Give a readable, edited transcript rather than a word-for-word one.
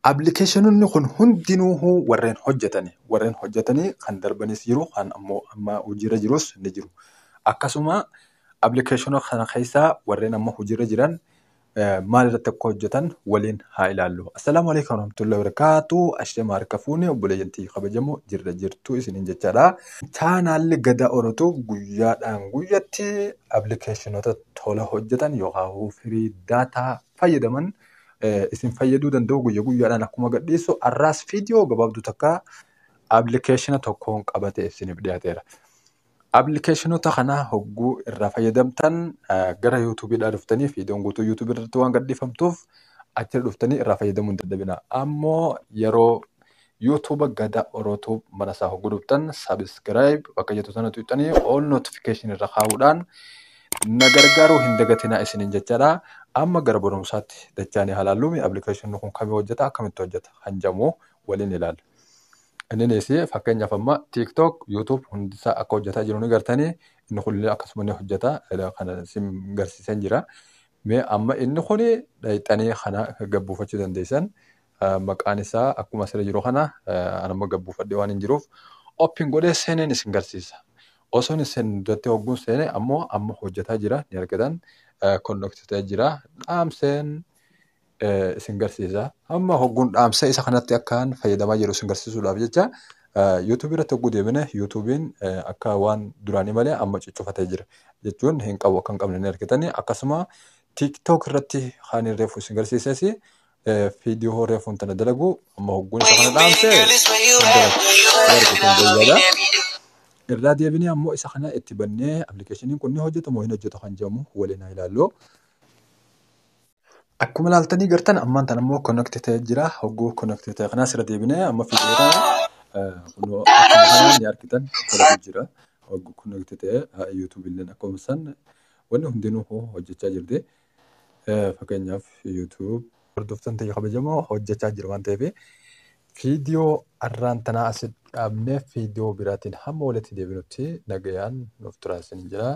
Appilikeeshinoonni kun hundinuu warreen hojjetani. Warreen hojjetanii kan darbanis jiru kan ammoo amma hojiirra jirus ni jiru. Akkasuma appilikeeshinoota kana keessaa warreen amma hojiirra jiran maal irratti akka hojjetan waliin haa ilaallu. Assalaamu alaikum warahmatullahi wabarakatuh. Ashama harka fuune obboleeyyan kabajamoo jirra jirtu isiniin jechaadha. Chaanaalli Gadaa Orotuu guyyaadhaan guyyatti appilikeeshinoota tola hojjetan yookaan firii daataa fayyadaman isin fayyaduu danda'u guyya guyyaadhaan akkuma gadhiisu har'aas viidiyoo gabaabduu takka appilikeeshina tokkoon qabatee isiniif dhiyaateera. Appilikeeshinoota kana hogguu irraa fayyadamtan gara yuutuubiidhaa dhuftanii viidiyoon guutuu yuutuubii irratti waan gadhiifamtuuf achirra dhuftanii irraa fayyadamuu hin dadhabina. Ammoo yeroo yuutuuba Gadaa Orootuu mana isaa hogguu dhuftan sabiskiraayib bakka jettu sana tuqxanii all notification irra kaa'uudhaan na gargaaruu hin dagatinaa isiniin jechaadha. Amma gara barumsaatti dachaanii haa ilaallu. Appilikeeshinni kun kamii hojjeta akkamitti hojjeta kan jedhamu waliin ilaalla. Innis fakkeenyaaf amma TikTok, YouTube hundisaa akka hojjetaa jiru ni gartanii inni kunillee akkasuma ni hojjeta kana isin garsiisee jira. Mee amma inni kun dhaqxanii kana gabbuufachuu dandeessan. Maqaan isaa akkuma asirra jiru kana amma gabbuufadhee waan hin jiruuf open godhee seeneen isin garsiisa. Osoo isin duratti hogguun seene ammoo amma hojjetaa jira ni argitan connect ta'ee jira dhaamseen isin garsiisa. Amma hogguun dhaamsa isa kanatti akkaan fayyadamaa jiru isin garsiisuudhaaf jecha yuutuubii irratti hogguu deemine yuutuubiin akka waan duraanii malee amma cuccufatee jira jechuun hin qabu akka hin qabne ni argitani. Akkasuma TikTok irratti kan reefu isin garsiises viidiyoo reefuun tana dalagu amma hogguun isa kana dhaamse hin dalagu. Irraa deebinee ammoo isa kana itti bannee appilikeeshiniin kun ni hojjeta moo hin hojjetu kan jedhamu waliin haa ilaallu. Akkuma ilaaltanii gartan ammaan tan ammoo connect ta'ee jira. Hogguu connect ta'e kanaas irra deebinee amma viidiyoo kana kunoo akkuma kanaan ni argitan dalagu jira. Hogguu connect ta'e YouTube illee akkuma san wanni hundinuu hojjechaa jirti. Fakkeenyaaf YouTube hordoftoonni ta'e kabajamoo hojjechaa jira waan ta'eef viidiyoo har'aan tanaa asitti dhaabnee viidiyoo biraatiin hamma walitti deebinutti nagayaan nuuf turaa isin jira.